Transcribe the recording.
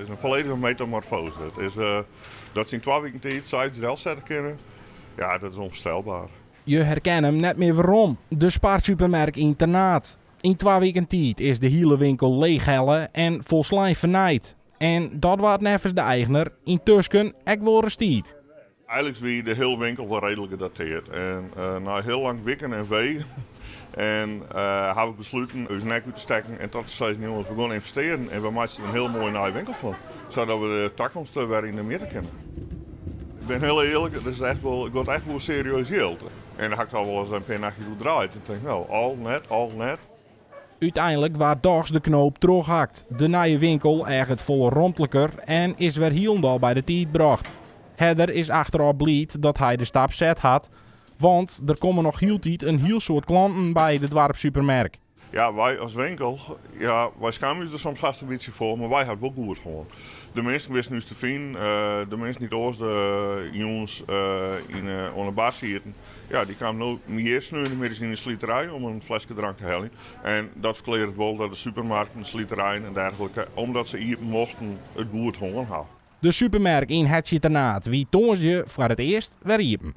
It is in volledige metamorfose. It is dat se yn twa wiken tiid sayts delsette kinne, ja, dat is onvoorstelbaar. Je herkenne him net mear werom, de Sparsupermerk yn Ternaard. Yn twa wiken tiid is de hiele winkel leechhelle en folslein fernijd. En dat waard neffens de eigner yntusken ek wol ris tiid. Eigenlik wie de hiele winkel wol reedlik gedateerd. En nei hiel lang wikken en wegen en ha we besluten ús nek út te stekken en ta te sizzen, jonges, we gean ynvestearjen en we meitsje der in hiel moaie nije winkel fan, sadat we de takomst wer yn de mjitte kinne. Ik bin hiel earlik, it is echt wol, it giet echt wol serieus jild. En dêr ha ik al wol ris in pear nachtjes oer draaid. En tink, no, al net, al net. Uteinlik waard dochs de knoop trochhakt. De nije winkel eaget folle romtliker en is wer hielendal by de tiid brocht. Herder is achterôf bliid dat hy de stap set hat, want der komme noch hieltyd in hiel soad klanten by de doarpssupermerk. Ja, wy as winkel, ja, wy skamje ús der soms hast in bytsje foar, mar wy ha it wol goed hân. De minsken wisten ús te finen, de minsken dy't oars de jûns yn oan de bar sieten, ja, dy kamen no hjir sneontemiddeis yn de sliterij om in fleske drank te heljen. En dat ferklearret wol dat de supermarkten, de sliterijen en dergelike, omdat se iepen mochten, it goed hân ha. De supermerk yn Hetsje Ternaard wie tongersdei foar it earst wer iepen.